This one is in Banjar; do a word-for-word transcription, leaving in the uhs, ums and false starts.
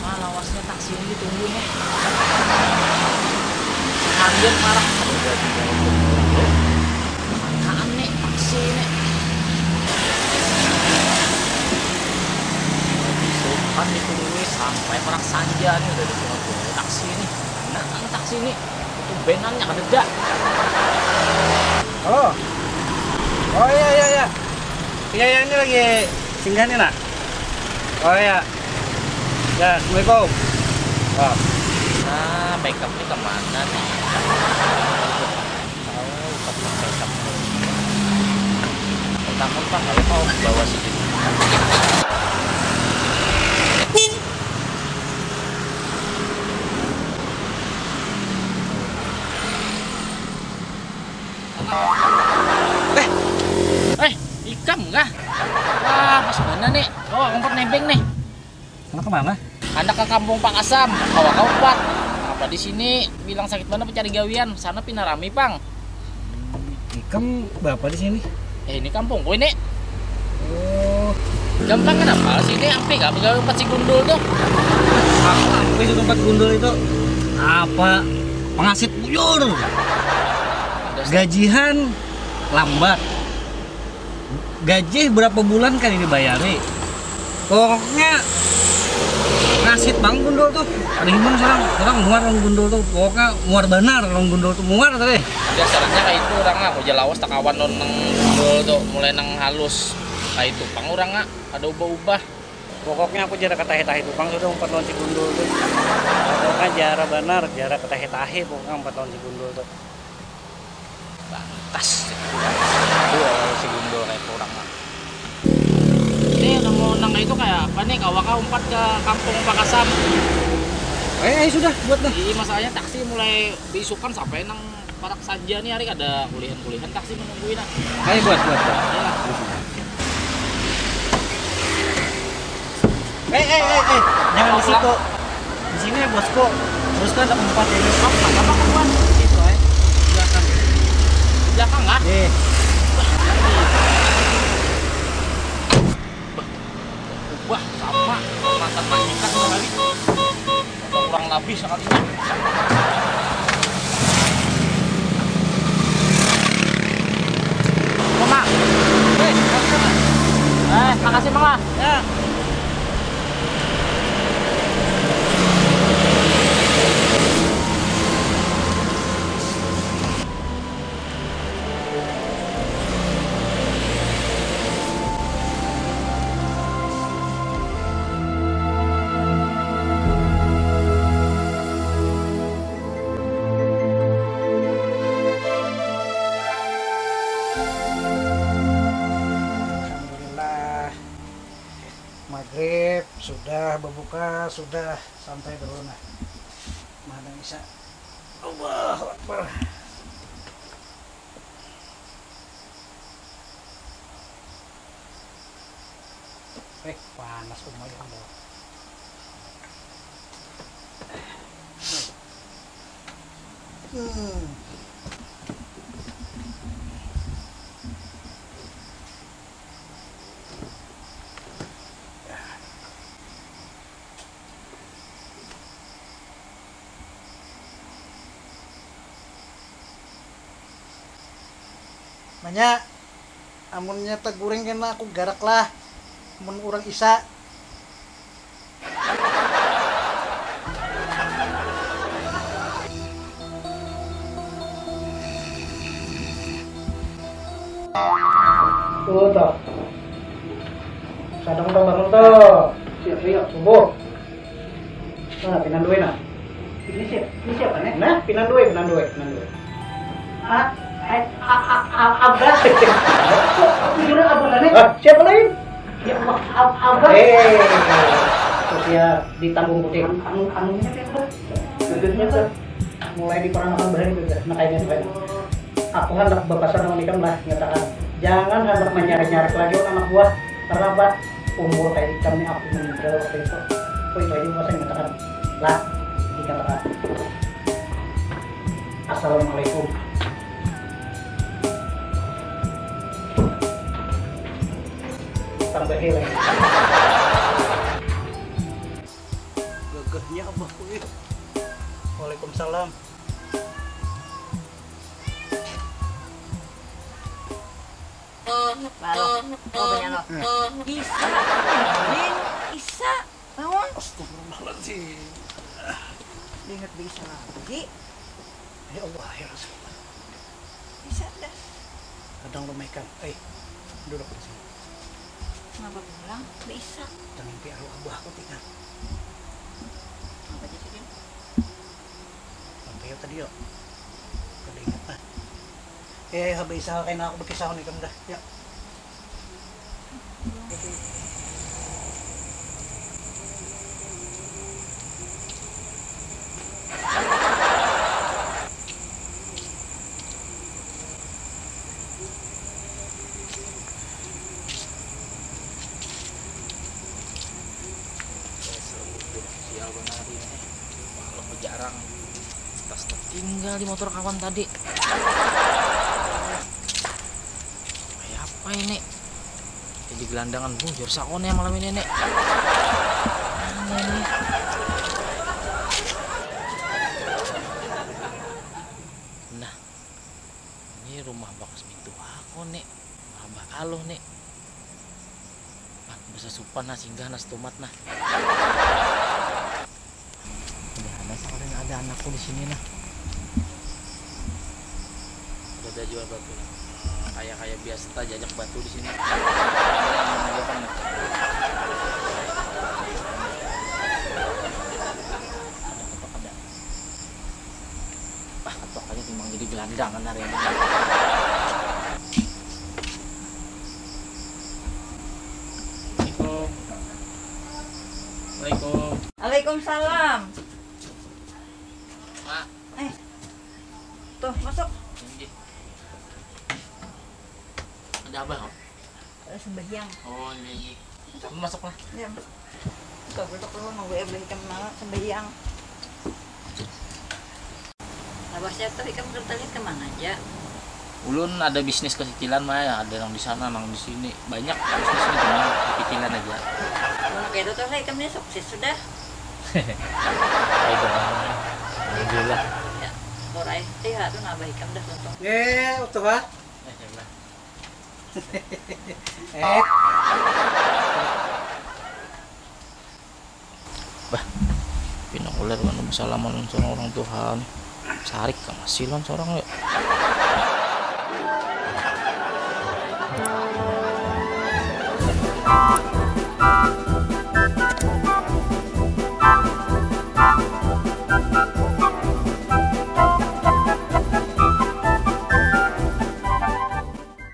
Ah, lawasnya taksi ini ditunggu nih. Seharian marah. Apaan nih taksi ini? Habis sukan ditunggu sampai parak sanja nih, udah ditunggu taksi ini. Nah, taksi ini. Tumbenannya kadeda. Halo. Oh iya iya iya. Iya iya, ini lagi singgah nih nak. Oh iya. Ya, assalamualaikum. Wah. Nah, makeup ini kemana nih? Oh, tempat makeup. Takut pak kalau mau bawa sedikit. Eh, eh, ikam kah? Wah, pas mana nih? Oh, umpat nebeng nih. Anak kemana? Anak ke kampung Pak Asam, kawa kaupat. Apa di sini bilang sakit mana pencari gawian, sana pina rami pang. Ikam berapa di sini? Eh, ini kampungku ini. Oh. Gampang kenapa sih ini ampe gak pegawai empat si gundul tuh? Apa itu tempat gundul itu? Apa? Pengasit buyur. Gajihan lambat. Gaji berapa bulan kali dibayari? Pokoknya ngasit bang gundul tuh. Ada gimana sekarang? Sekarang muar orang gundul tuh. Pokoknya muar benar orang gundul tuh. Muar tadi. Dasarnya kayak itu orang aku jelawas takawan non nang gundul tuh mulai nang halus kayak itu pang orang ah ada ubah-ubah. Pokoknya aku jarak ketahi-tahi tukang sudah umpat lawan si gundul tuh. Pokoknya jarak banar, jarak ketahi-tahi pokoknya umpat lawan si gundul tuh. Lantas itu si gundul kayak orang mah. Ini nemu nang itu kayak apa nih kawaka umpat ke kampung Pakasam. Eh, eh sudah buat dah. Iya masalahnya taksi mulai bisukan sampai nang parak saja nih hari ada kulihan-kulihan taksi menungguin ah. Ayo buat buat buat. Iya. Eh, eh, eh, eh, jangan di situ. Di sini ya bosku. Terus kan ada empat ini. Apa apa kawan? Itu eh. Belakang. Belakang ah? Eh. Wah, sama. Mantan majikan sekali. Kurang lebih sekalinya. Mama. Eh, makasih, Mang. Ya. Maghrib sudah, berbuka sudah, santai dulu nah. Mana bisa? Allahu Akbar. Eh, panas lumayan dah. Hmm. Manya, amunnya taguring kena aku garak lah. Mun urang isa. Tuh toh. Sadang toh bangun toh. Siap siap. Subuh. Nah, pinandui nah. Ini siapa? Ini siapa nih? Nah, pinandui, pinandui, pinandui. Ah, eh, a- a- a- abah. Aku jujur abah kan nih? Ah, siapa lain? Ya Allah, ab- abah. Eh, terus ya ditanggung putih. Anu anunya siapa? Duduknya tuh. Mulai diperanakan bahari tu dah, nah kayaknya tu kayaknya. Aku handak bapasan lawan ikam lah, nyatakan. Jangan handak manyarik-nyarik lagi wan anak buah, karena apa? Umur kaya ikam ni aku meninggal waktu itu. Aku itu aja pasan nyatakan. Lah, dikatakan. Assalamualaikum. Tambahi lagi. Gagahnya abahku ih. Waalaikumsalam. Lalu, oh, punya lo. Bisa, Ding. Bisa. Bangun. Astagfirullahaladzim. Ingat bisa lagi. Ya Allah, ya Rasulullah. Bisa dah. Kadang lumaikan. Eh, duduk di sini. Kenapa pulang? Bisa. Tangimpi arwah abah aku tinggal. Apa aja sih, Din? Apa ya tadi, yo? Kada ingat, nah. Eh, habis kaina aku bakisah nih, kam dah. Ya. Sial banar hari ini. Malam jarang. Tas tertinggal di motor kawan tadi. Kayak apa ini? Jadi gelandangan bujur sakone malam ini, Nek. Mana ini? Nah, ini rumah bakas mintu aku, Nek. Rumah Abah Aluh, Nek. Nah, bisa supan nah, singgah nah, setumat nah. Udah ada sekalian ada anakku di sini nah. Ada jual batu nah. Hmm, kayak kayak biasa ta jajak batu di sini. Ini aman aja, Bang, nah. Ada ketok ada. Ah, ketok aja timbang jadi gelandangan hari ini. Assalamualaikum. Waalaikum. Waalaikumsalam. Mak. Eh. Tuh, masuk. Ini. Ada abah, Mak? Eh, sembahyang. Oh, iya, iya. Kamu masuk lah. Ya. Tuh, besok lu nunggu ya, beli ikan mana, sembahyang. Abah siapa, ikam kada lihat kemana aja? Ulun ada bisnis kecicilan, mah, ya, ada nang di sana, nang di sini. Banyak bisnis ini, cuma kecicilan aja. Mun kayak itu tuh, ikam ini sukses sudah. Ayo, Bang. Alhamdulillah. Ya, korai. Tih, tuh nambah ikam dah untung. Eh, utuh, ah. Eh, ya, Bang. Eh. Bah, pina ular kan, basalaman lawan surang urang tuha nih. Sarik ka masih lawan surang, ya.